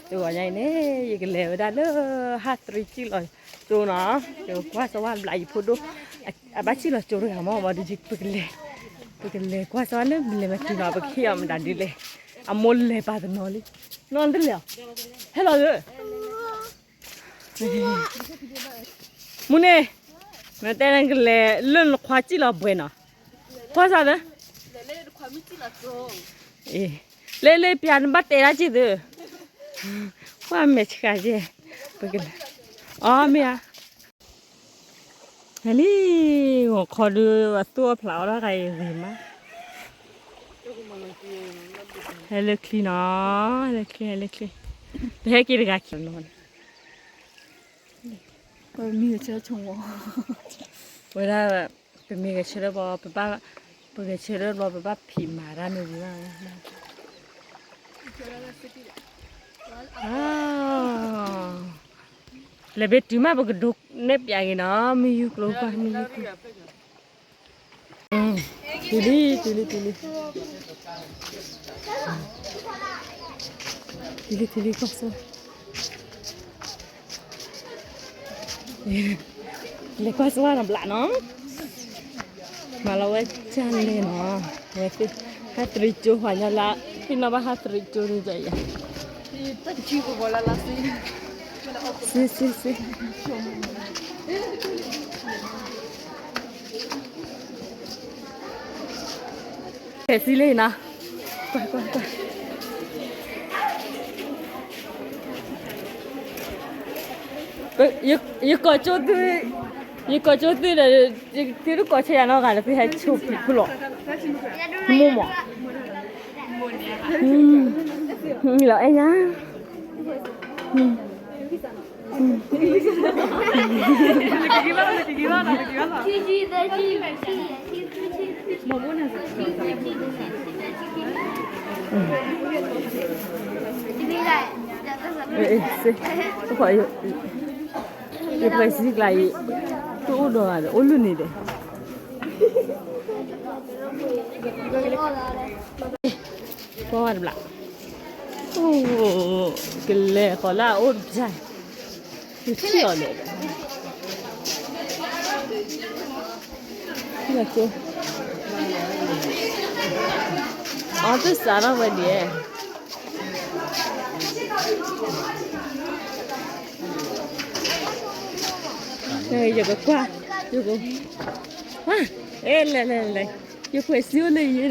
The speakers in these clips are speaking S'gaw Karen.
တဂီၤညါအံၤန့ၣ် ယကလဲၤဝဲဒၣ်လၢ ဟးသရံကံၣ်လီၤကၠိနီၤ, ယကကွၢ်စၢၤဝဲဘျးယဖိဒိၣ်, အဘၣ်စံၣ်လီၤကၠိတဂၤမ့ၢ် ဘၣ်ဒီးယပကလဲၤ, ပကလဲၤကွၢ်စၢၤဝဲလၢမလဲၤမၤတံၢ်နီၤ, ပကဟ့ၣ်အီၤမတၤဒ်လဲၣ်, အမိၢ်လဲၤပာ်တနီၤလံ, နီၢ်တလဲၤ, ဟဲလီၤလၢ မူန့ၣ်, နတဲနကလဲၤလၢနခွါစံၣ်လီၤဘှဲးနီၤ, ကွၢ်စၢၤလၢ, လၢလၢပျၢၤနဘၣ်တဲဒၣ်က့ၤသု, ကွၢ်မဲာ်ဆှးက့ၤ, ပကလဲၤ, အီ မ့ၢ်ဧါ, ဟဲလံ, ဂီၤခီဒုး အသူၣ်အဖျးအီၣ်တၢ်ဂၤအံၤဂ့ၤမး, ဟဲလၢချံနီၤ, ဟဲလၢချံ, ဟဲလၢချံ, ပဟဲက့ၤတဂၤခံနီၤ, ပမ့ၢ်ဂဲၤဆၢထၢၣ်ဆိဝဲ, ဝဲဒၣ်, ပမ့ၢ်ဂဲၤဆၢထၢၣ်ဘျီ, ပဘၣ်, ပဂဲၤဆၢထၢၣ်ဘျီ ပဘၣ်ဖံးမၤတၢ်မ့ၢ်ဝံၤဘၣ်, လဲၤဘ့ၣ်တုၤမး ပကဒိးနဲၣ်ပျးက့ၤနီၤ, မ့ၢ်ယူၤကျိၤကွၢ် မ့ၢ်ယူၤကျိၤ, တုၤလံ တုၤလံ တုၤလံ, တုၤလံ တုၤလံ ကွၢ်စၢၤ လဲၤကွၢ်စၢၤနီၤဘျးနီၤ, မၤလီၤဝဲကၢ်လဲၣ်နီၤ, ဝဲသ့ၣ်, ဟးသရံကၠိ ပှၤညီလၢ, သ့ၣ်နီၣ်ဘၣ်ဟးသရံကၠိန့ၣ်ယၤ, စ့စ့စ့ ဖဲးစံလံနီၤ, ကွၢ်ကွၢ်ကွၢ်, ယကိးကၠိသု, ယကိးကၠိသုဒီး, သုတကိးဆၢယၤနီတဂၤဒီး သုဟဲဆိဖံးဖုလီၤ, မိၢ်မး, လီၤအဲၣ်ညါ ယပှဲၤစံကျါအံၤ, တအိၣ်ဒီးဂၤဒီး အိၣ်လၢန့ၣ်ဒီး, ကွၢ်ဝဲတဘျီ, အိၣ်, ကလဲၤဃီၤလၢအအိၣ်တပျၢ်, ယထံၣ်အီၤဒီး, ကၠိ, အီၣ်သ့ၣ်စးထီၣ်ဝဲဒ်, ယကကွၢ်, ယက, အဲ လဲၤလဲၤလဲၤ, ယပှဲၤစံအိၣ်လၢယံၤ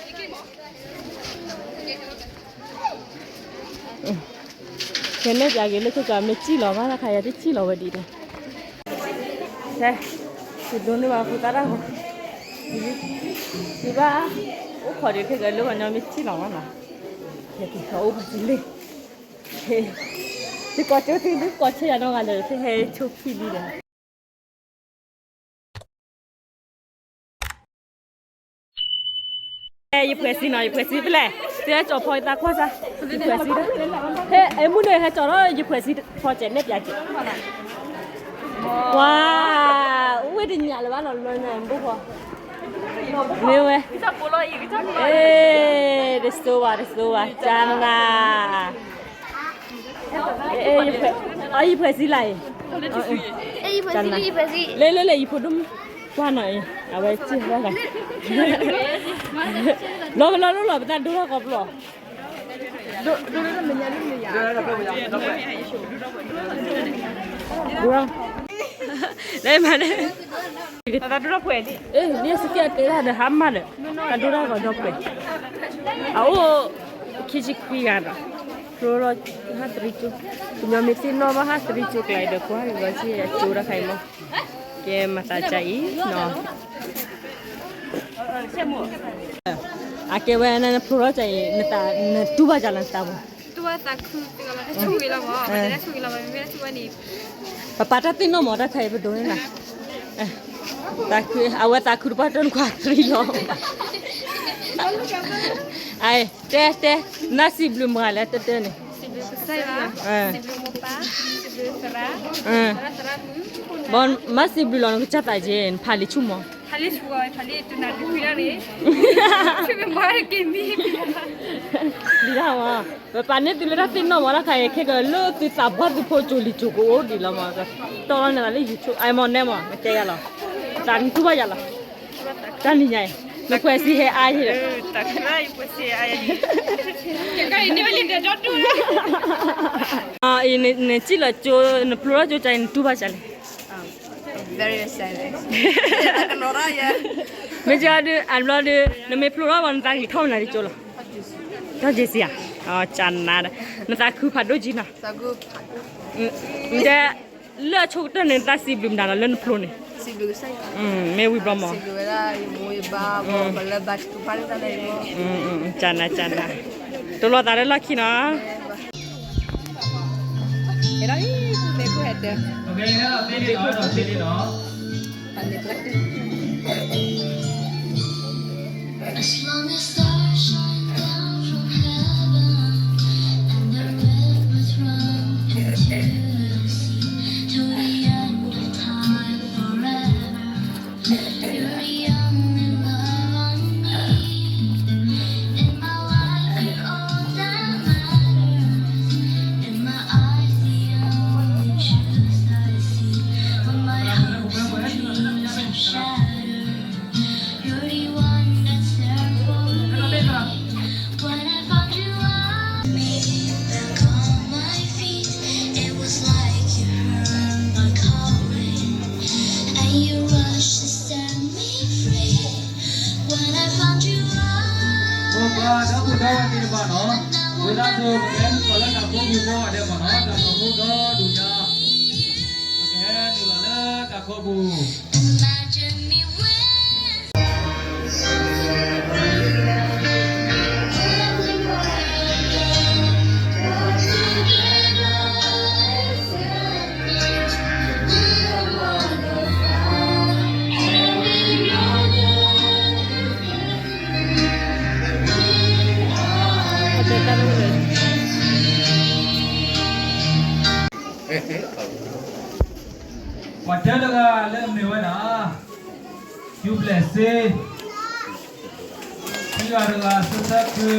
ဒီး ကနဲၣ်ပျးက့ၤလၢခိၣ်ကး မ့ၢ်စံၣ်လီၤဘၣ်တၢ်ခါ ယၤတစံၣ်လီၤဝဲဒ်လဲၣ်, ဟဲ, ယဒိးန့ၢ်ဘၣ်ဖိသၣ်တၢ်ဂီၤ, ယဘၣ်, အိၣ်ခိးဒံးခဲကလၢပှၤညီမ့ၢ်စံၣ်လီၤဘၣ်နီၤ, ယကအိၣ်ပှၤစံလ့ၣ်, ယကိးကၠိသု သုကိးဆၢယၤနီတဂၤလၢာ် သုဟဲဆိဖံးလံဒီး ယပှဲၤစံနီၤ ယပှဲၤစံဖဲလဲၣ်, သုဟဲကၠီၤဖီယသးကွၢ်စၢ်, ယပှဲၤစံ, ဟဲ အဲ မုၢ်န့ၣ် ဟဲကၠီၤထီၣ်ယပှဲၤစံဖီစဲးနဲၣ်ပျးစဲး, ပှၤ, အိၣ်ဝဲတညၣ်လၢၤဘၣ်နီၤ လီၤညၣ်ဘိဖီ, မ့ၢ်ဝဲ, အဲ, တစိဘၣ် တစိဘၣ် ကၢ်နၤ အံၤယပှဲၤစံလၢအံၤ, လဲၤလဲၤလဲၤ ယဖိဒိၣ်မုၣ်, ကွၢ်နီၤအံၤ အဝဲစံၣ်ဝဲဒၣ်, လီၤကလီၤလီၤလီၤ ပသးဒိထီၣ်ကီးပလီၢ်, ဒိထီၣ်, လဲၤမၤန့ၣ်, တၢ်ဒိထီၣ်ပှဲၤလံ, န့ၣ်စကဲတဲဒၣ်ဒီးဟါမၢ်ဒီး, တၢ်ဒိထီၣ်ကီးဒီပှဲၤ, အအိၣ်, ခံဆံခွံဂၤဒီး, ဖျိလီၤ, ဟးသရံကၠိ, ကညီမ့ၢ်သ့ၣ်နီၣ်ဘၣ်ဟးသရံကၠိကျါအံၤဒီး ကွၢ်က့ၤဂီၤဆံအကၠိတၢ်ခါအံၤမး, ကဲမၤသးကါအံၤနီၤ အကဲဝဲနဖျိထီၣ်ကါအံၤ နတူၢ်ဘၣ်ကါလီၤနသးပူၤ, တူၢ်ဘၣ်သးခု, ပပာ်တၢ်သ့ၣ်နီၣ်မး တၢ်ခါအံၤပဒိးန့ၢ်နၤ, သးခု, အဝဲသးခုတပှၢ်တၢၢ်နကွၢ်သရံလီၤ, အ, တဲတဲ, နစံးဘျုးမၤလၢတၢၢ်တၢၢ်န့ၣ်, မၤစံးဘျုးလီၤနကစၢ်သးက့ၤ နဖးလံာ်ဆူၣ်မး, ဖးလံာ်ဆူၣ်, ဖးလံာ်တနၤတခွံလီၤန့ၣ်, ဆူၣ်မ့ၢ်မၤက့ၤမံၤ ဒၣ်မး, ပပာ်န့ၢ်သုလၢတၢ်သ့ၣ်နီၣ်မး တၢ်ခါအံၤခဲကလၢသုသးပှၢ်သုဖိကၠိလံၤကၠိကအိၣ်ဒံးလီၤမး, တီၢ်လီၤန့ၣ်လၢ YouTube အမ့ၢ်နဲမး မ့ၢ်ကဲယၤလီၤ, သးနတူၢ်ဘၣ်ယၤလီၤ, တၢ်နံၤညါအံၤ နဖှဲးစံဟဲအါယဲဒီး နစံၣ်လီၤကၠိ နဖျိထီၣ်ကၠိကၠါအံၤ နတူၢ်ဘၣ်စၢ်လဲၣ်. မ့ၢ်ကဒုး အဘျီဒီး နမ့ၢ်ဖျိထီၣ်ဘၣ် နသးဂံၢ်ထီၣ်မနုၤကၠိလီၤ. တၢ်က့ၤစံဧါ, ကနၤဒီး နသးခုဖးဒိၣ်ကံနီၤ, တဲ လၢအဆိကတၢၢ်န့ၣ် နသးစံးဘျုးမတၤလီၤလၢနဖျိန့ၣ်, မ့ၢ်ဝံၤဘျီမး, ကနၤ, ကနၤ, As long as stars shine down from heaven and the rivers run into the sea, till the end of time forever, you're the only love I need. In my life, you're all that matters. In my eyes, the only truth I see. When my hopes and dreams are shattered, you're the one that's there for me. When I found you, I me back on my feet. It was like you heard my calling, and you rushed to set me free. When I found you, I ဒီပုၢ်ဒီဝဲၢ်သ့ၣ်တဖၣ်နီၤ, ဝံသးစူၤ ပကဟဲနုာ်လီၤလၢတၢ်ကိးပူၤကိးဂၤဒဲးမးနီၤ, တၢ်ကိးပူၤဒီဒူၣ်ညါ, ပကဟဲနုာ်လီၤလၢတၢ်ကိးပူၤ Imagine me with ပှၤတၢတဂၤလၢအမ့ၢ်ဝဲဒၣ် ယူဘျဲၣ်စ့, ခံဂၤတဂၤ ဆၢထၢၣ်ခု,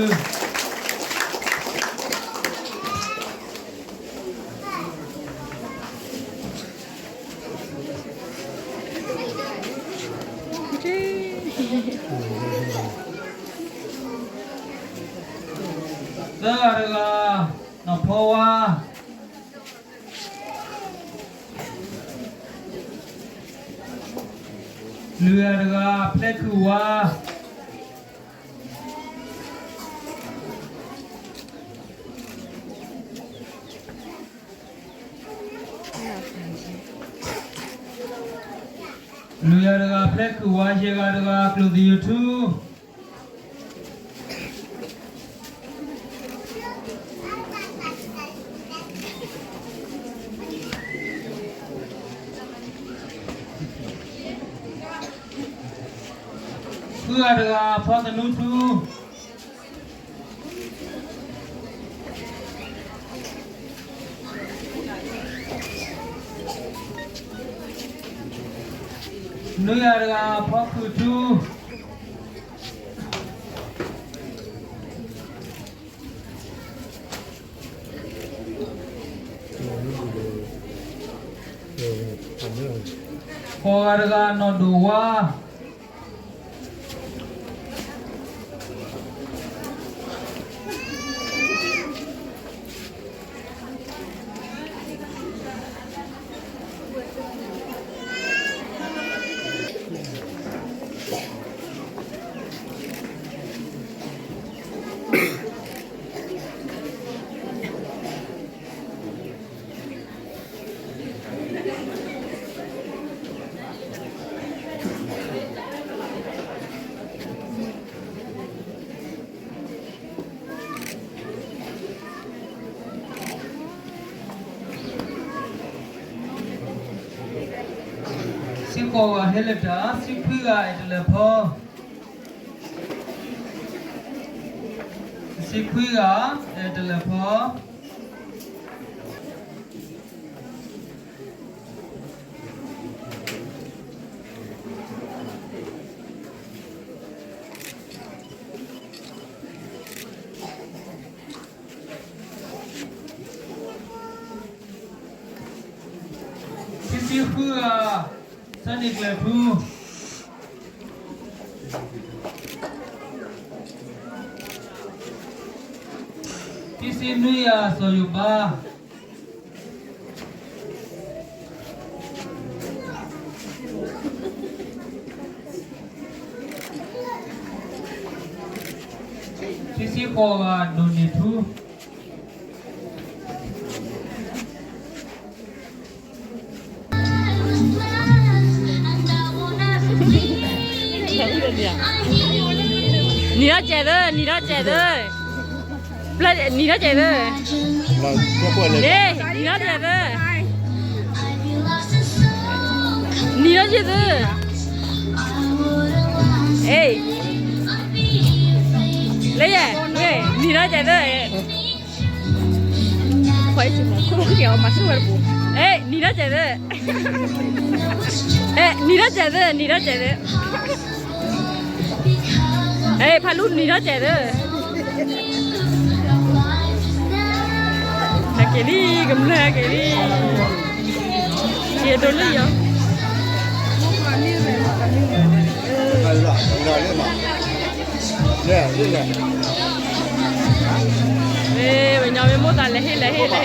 သၢဂၤတဂၤ နီၢ်ဖီဝါ, လွံၢ်ဂၤတဂၤ ဖျဲခုၣ်ဝါ, လွံၢ်ဂၤတဂၤ ဖျဲခုၣ်ဝါ, ယဲၢ်ဂၤတဂၤ ကျိၣ်သယိၤထူ ဃုဂၤတဂၤ ဖီသနူထူ, နွံဂၤတဂၤ ဖီခုၣ်ထူ, ဃိးဂၤတဂၤ နီၢ်ဒိၣ်ဝါ, ဆံဃိးဂၤဟဲလၢတၢ်, ဆံခွံဂၤ အဲၣ်တလၢၣ်ဖီ, ဆံခွံဂၤ အဲၣ်တလၢၣ်ဖီ. ဆံ ခံဆံဃုဂၤ ဆၢန့ၢ်ကျၢၤထူ, ခံဆံနွံဂၤ စီၤယိၤဘါ, ခံဆံဃိးဂၤ ဒိၣ်န့ၢ်ထူ နံၤထီၣ်စဲးသၢ, နံၤထီၣ်စဲးသၢ, နံၤထီၣ်စဲးသၢ, နံၤထီၣ်စဲးသၢ, နံၤထီၣ်စဲးသၢ, လၢယဲ, နံၤထီၣ်စဲးသၢ နံၤထီၣ်စဲးသၢ, နံၤထီၣ်စဲးသၢ, နံၤထီၣ်စဲးသၢ, နံၤထီၣ်စဲးသၢ, ဖးလူ နံၤထီၣ်စဲးသၢ, ဟဲက့ၤလံ ကမျၢၢ်ဟဲက့ၤလံ, ယဒိလၢယီၤ ပညီမ့ၢ်မိၣ်သးလဲၤဟ့ၣ်လဲၤဟ့ၣ်လဲၤဟ့ၣ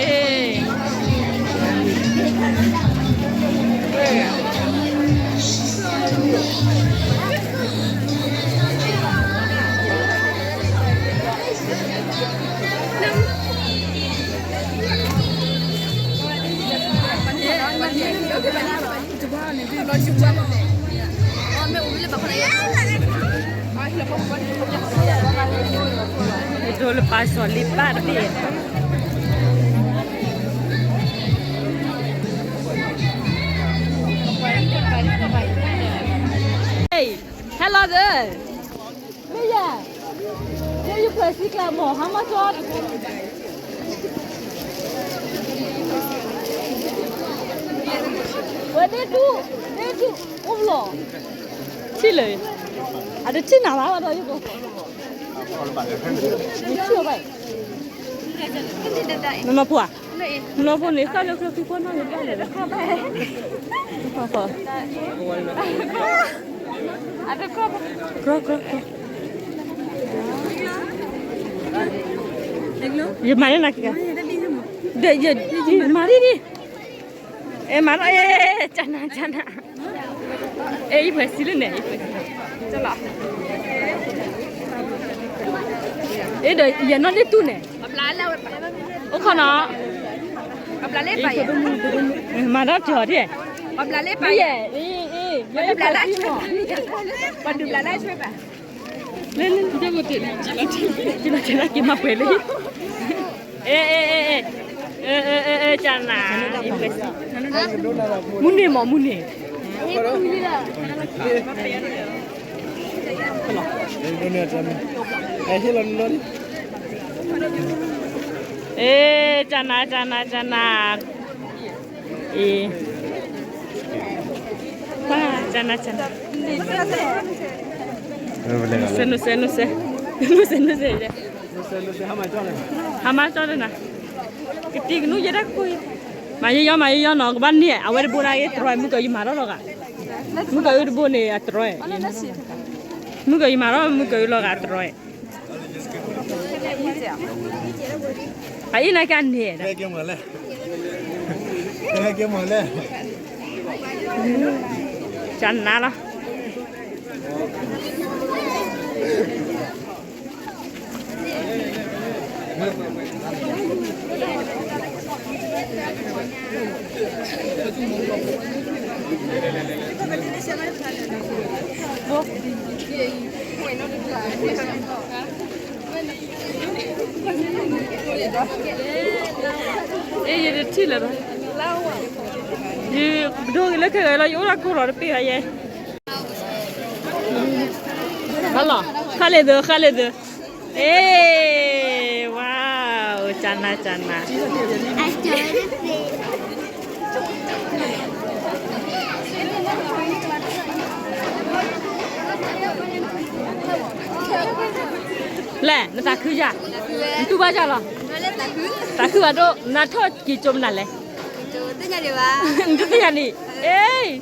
်, ဒိလၢပာ်စီၤလ့ပၢ်တဘ့ၣ်, ဟဲလီၤသၢ, မ့ၢ်ယဲ, လၢယခွဲးစံကျါမး ဟါမါကၠီ, ဝဲဒ့တူၢ်, ဒ့တူၢ်, အိၣ်ဘျီၣ်, ထံၣ်လၢ, အတထံၣ်နၤဘၣ်ဒီးယက, နနီၢ်ဖိဧါ, နနီၢ်ဖိန့ၣ် သၣ်လၢကျၢၢ်ခံဖီနီၢ်န့ၣ်တၢ်လဲၣ်, ယမၤန့ၢ်နၤက့ၤ, ယမၤဒ်ဒ်, အဲ မၤနီၢ်, အဲ ကနၤ ကနၤ, အဲ ယဖှဲးစံလၢန့ၣ်, အဲ ဒီးယနီၢ်ဒ့တူၢ်န့ၣ်, အိၣ်ခိးနီၤ, မၤဒီးကၠီၤဒ်, မ့ၢ်ယဲ, ယဖှဲးစံမး လၢလၢ, က့ၤမၤပှဲၤလၢ, အဲ အဲ အဲ ကနၤ, မူန့ၢ်မး မူန့ၢ်, အဲ ကနၤ ကနၤ ကနၤ, အ့, ကနၤ ကနၤ, နစဲး နစဲး နစဲး နစဲး နစဲး, ဟါမၢ်ကၠီတနၤ, ကတံၤကနူၣ်ယဲဒၣ်ခိၣ်, မၤယဲယီၤ မၤယဲယီၤနီၤ ကဘၣ်န့ၢ် အဝဲတဘိနၤက့ၤတြီ မုၢ်ကီၤယမၤထီၣ်လီၤဂာ်, မုၢ်ကီၤအုၣ်တဘိန့ၣ်အတြီ, မုၢ်ကီၤယမၤထီၣ် မုၢ်ကီၤအုၣ်လီၤဂာ်တြီ, အအံၤနၤကန့ၢ်, ကနၤလီၤ. အဲ ယတထံၣ်လၢၤဘၣ်, ယဒိဂ့ၤလၢခဲဂၤလီၤ ယအိၣ်ဒၣ်ကိၢ်လီၤတပ့ၢ်ဘၣ်ယဲ, ဟါလီၤ ဃါလ့ၤသၢ ဃါလ့ၤသၢ, အဲ, ဝါ, ကနၤ ကနၤ လဲၣ် နသးခုယၤ, နတူၢ်ဘၣ်ယၤလီၤ, သးခုဘၣ်ဒိၣ် နထီၣ်က့ၤကၠိမနုၤလဲၣ်, နတသ့ၣ်ညါန့ၣ် Ê,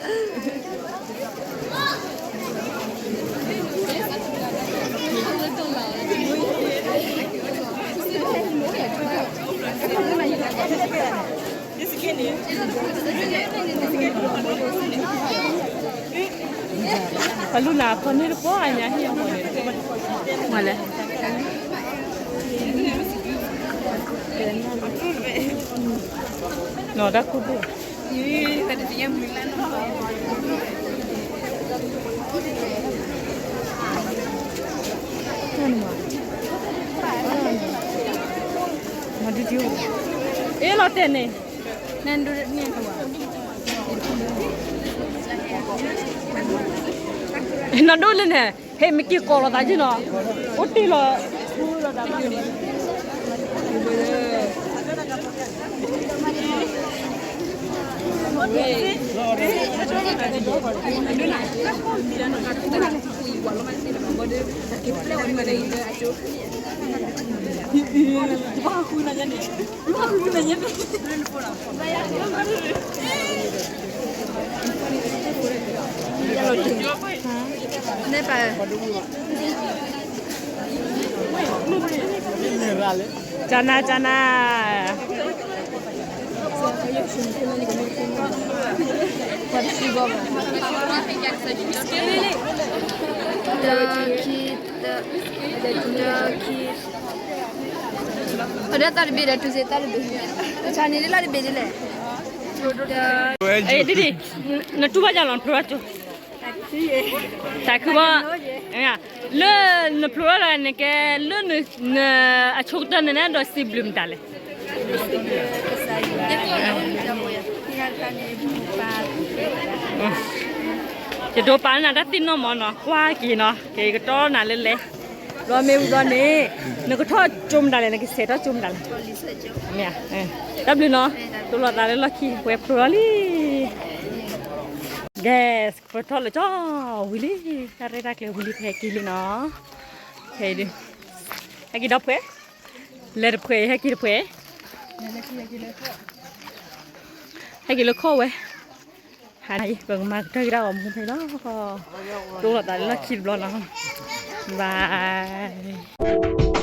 plu na pone ko anya hi. Male. No da kubu. Ê lawတဲန့ၣ်,နဒိၣ်လၢန့ၣ်, ဟဲမ့ၢ်က့ၤကိးလီၤသးက့နီၤ, အိၣ်တ့ၢ်လီၤ, ကနၤ ကနၤ, တၢ ခံ တၢ ခံ, အဒၣ်တၢ်တဘ့ၣ်ဒီး တူၢ်စ့တၢ်တဘ့ၣ်, တၢ်ဆါန့ၣ်ဒ်လၢ်တဘ့ၣ်ဒ်လဲၣ်, ဒ်, နတူၢ်ဘၣ်ယၤလီၤ နဖျိထီၣ်ကၠိ, တၢ်ခုဘၣ်, လၢနဖျိထီၣ်လၢနကဲ, လၢန, အဆိကတၢၢ်န့ၣ်ဒီးစံးဘျုးမတၤလဲၣ်. ယဒိးပာ်နၤတၢ်သ့ၣ်နီၣ်မးနီၤ, ကွၢ်က့ၤနီၤ, ကဲကတီၢ်နၤလၢလဲၤ, ဘျီမ့ၢ်ဝံၤဘျီန့ၣ်, နကထီၣ်ကၠိမတၤလဲၣ်, နကဆဲးထီၣ်ကၠိမတၤလဲၣ်. တၢ်ဘျုးနီၤ, တိၢ်လီၤသးလၢလီၢ်ခံ ပှဲၤဖျိထီၣ်လံ. Yes, ပထီၣ်လၢကၠိဝံၤလံ, တၢ်ရဲၣ်တၢ်ကျဲၤဝံၤလံဖဲက့ၤလံနီၤ, ဟဲဒုး, ဟဲက့ၤဒီးဖှဲး, လဲၤတဖှဲး ဟဲက့ၤတဖှဲး, ဟဲက့ၤလၢခီၣ်ဝဲ, ဟါနၤအံၤ ပကမၤကတၢၢ်ကဒါအီၤမူဖဲလီၤ, တိၢ်လီၤသးလၢလီၢ်ခံတဘျီနီၤ, bye.